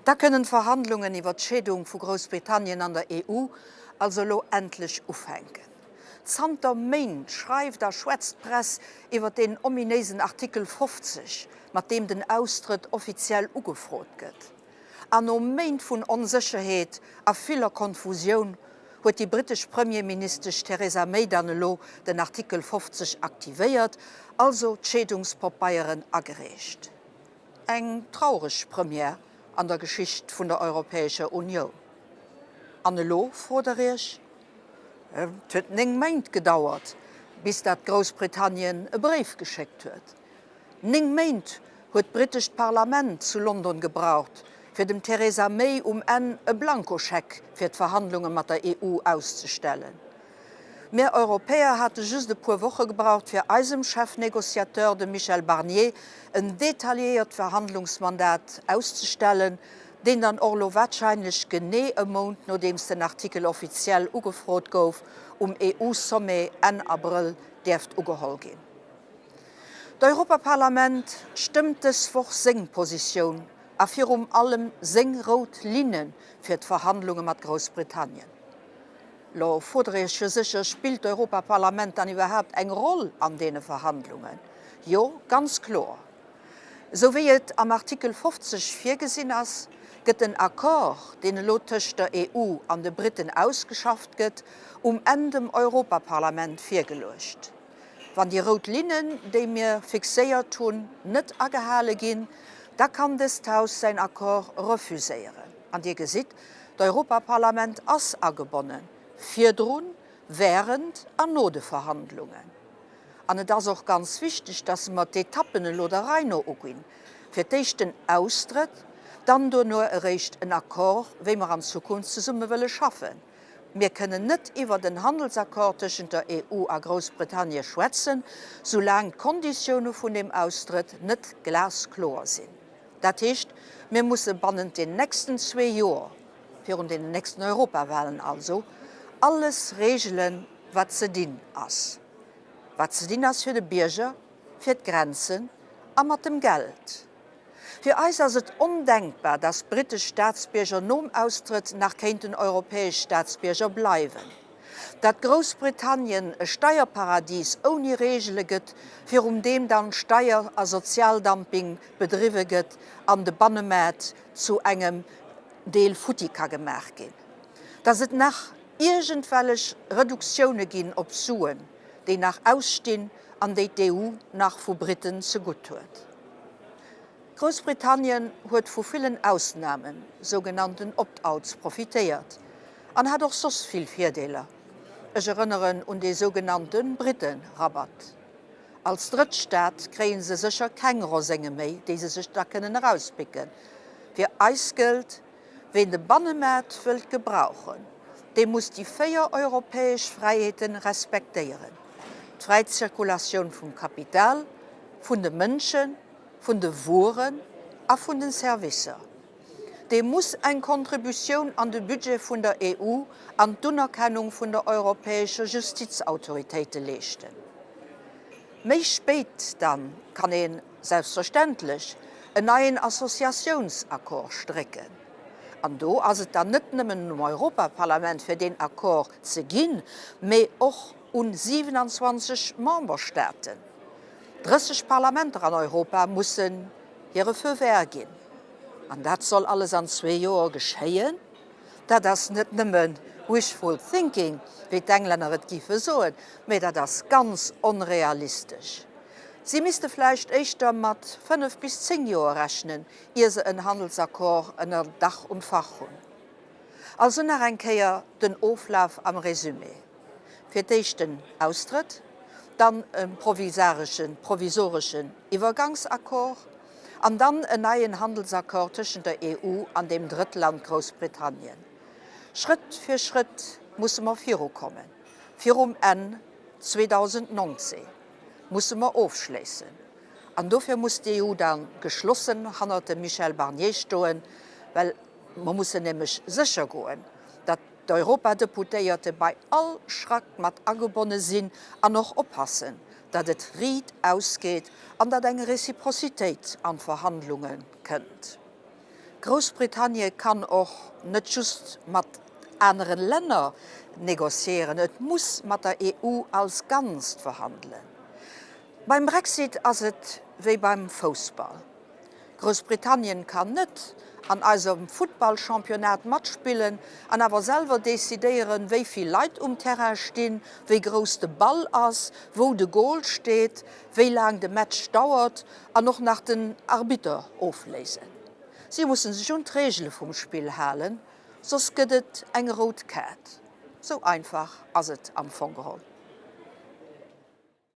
Da kënnen d'Verhandlungen iwwer d'Scheedung vu Groussbritannien an der EU also elo endlech ufänken. Zanter Méint schreift a schwätzt d'Press iwwer deen ominéisen Artikel 50, mat deem den Austrëtt offiziell ugefrot gëtt. An no Méint vun Onsécherheet a viller Konfusioun huet déi brittesch Premierministesch Theresa May dann elo den Artikel 50 aktivéiert, also d'Scheedungspopeieren agereecht. Eng traureg Première an der Geschicht vun der Europäescher Unioun. An elo, frot der Iech? Et huet 9 Méint gedauert, bis dat Groussbritannien e Bréif geschéckt huet. 9 Méint huet d'britescht Parlament zu London gebraucht, fir dem Theresa May um Enn e Blankoscheck fir d'Verhandlunge mat der EU auszestellen. Mir Europäer hate just e puer Woche gebraucht, fir eisem Chefnegociateur, dem Michel Barnier, en detailléiert Verhandlungsmandat auszestellen, deen dann och elo warscheinlech genee e Mount nodeems den Artikel offiziell ugefrot gouf, um EU-Sommet Enn Abrëll däerft ugeholl ginn. D'Europaparlament stëmmt dës Woch seng Positioun a virum allem seng rout Linne fir d'Verhandlunge mat Groussbritannien. Lo frot der iech jo sécher, Spillt d'Europaparlament dann iwwerhaapt eng Roll an deene Verhandlungen? Jo, ganz kloer. Esou wéi et am Artikel 50 virgesinn ass, gëtt den Accord, deen elo tëscht der EU an de Briten ausgeschafft gëtt, um Enn dem Europaparlament virgeluecht. Wann déi rout Linnen, déi mir fixéiert hunn, net agehale ginn, da kann dëst Haus säin Accord refuséieren. An Dir gesitt, d'Europaparlament ass agebonnen, virdrun, während an no de Verhandlungen. An et ass och ganz wichteg, dass mer d'Etappen elo der Rei no uginn, fir d'éischt den Austrëtt, dann duerno eréischt en Accord, wéi mer an Zukunft zesumme wëlle schaffen. Mir kënnen net iwwert en Handelsaccord tëschent der EU a Groussbritannie schwätzen, soulaang d'Konditioune vun deem Austrëtt net glaskloer sinn. Dat heescht, mir musse bannent den nächsten zwee Joer, virun den nächsten Europawahlen also, alles regelen, wat ze dinn ass. Wat ze dinn ass fir de Bierger, fir d'Grenzen a mat dem Geld. Fir eis ass et ondenkbar, dass brittesch Staatsbierger nom Austrëtt nach kéinten europäesch Staatsbierger bleiwen. Dat Groussbritannien e Steierparadies ouni Reegele gëtt, virum deem dann Steier a Sozialdumping bedriwwe gëtt an de Bannemaart zu engem Deel futti ka gemaach ginn. Dass et nach iergendwellech Reduktioune ginn op Suen, déi nach ausstinn an déi d'EU nach vu Briten zegutt huet. Groussbritannien huet vu villen Ausnamen, sougenannten Opt-outs, profitéiert an hat och soss vill Virdeeler. Ech erënneren un dee sougenannte Brite-Rabatt. Als Drëttstaat kréie se sécher keng Rosénge méi, déi se sech da kënnen erauspicken. Fir eis gëllt, Ween de Bannemaart wëllt gebrauchen, dee muss déi 4 europäesch Fräiheeten respektéieren, d'fräi Zirkulatioun vum Kapital, vun de Mënschen, vun de Wueren a vun den Servicer. Dee muss eng Contributioun an de Budget vun der EU an d'Unerkennung vun der europäescher Justizautoritéite leeschten. Méi spéit dann kann ee selbstverständlech en neien Associatiounsaccord strécken. An do ass et dann net nëmmen um Europaparlament fir deen Accord ze ginn, mee och un 27 Memberstaaten. 30 Parlamenter an Europa mussen hire Feu vert ginn. An dat soll alles an zwee Joer geschéien? Dat ass net nëmme wishful thinking, wéi d'Englänner et géife soen, mee dat ass ganz onrealistesch. Si misste vläicht éischter mat fënnef bis zéng Joer rechnen, ier se en Handelsaccord ënner Dach und Fach hunn. Also nach eng Kéier den Oflaf am Résumé, Fir d'éischt den Austrëtt, dann e provisoreschen Iwwergangsaccord an dann en neien Handelsaccord tëschent der EU an dem Drëttland Groussbritannien. Schrëtt fir Schrëtt musse mer virukommen. Virum Enn 2019 musse mer ofschléissen. An dofir muss d'EU da geschlossen hannert dem Michel Barnier stoen, well mer mussen nämlech sécher goen, datt d'Europadeputéierte bei all Schrack mat agebonne sinn an och oppassen, datt et riit ausgeet an datt eng Reciprocitéit an d'Verhandlunge kënnt. Groussbritannie kann och net just mat anere Länner negociéieren, et muss mat der EU als Ganzt verhandelen. Beim Brexit ass et wéi beim Foussball. Groussbritannien kann net an eisem Futtballchampionnat matspillen an awer selwer decidéieren, wéi vill Leit um Terrain stinn, wéi grouss de Ball ass, wou de Goal steet, wéi laang de Match dauert an och nach den Arbitter ofléisen. Si musse sech un d'Reegele vum Spill halen, soss gëtt et eng rout Kaart. Sou einfach ass et am Fong geholl.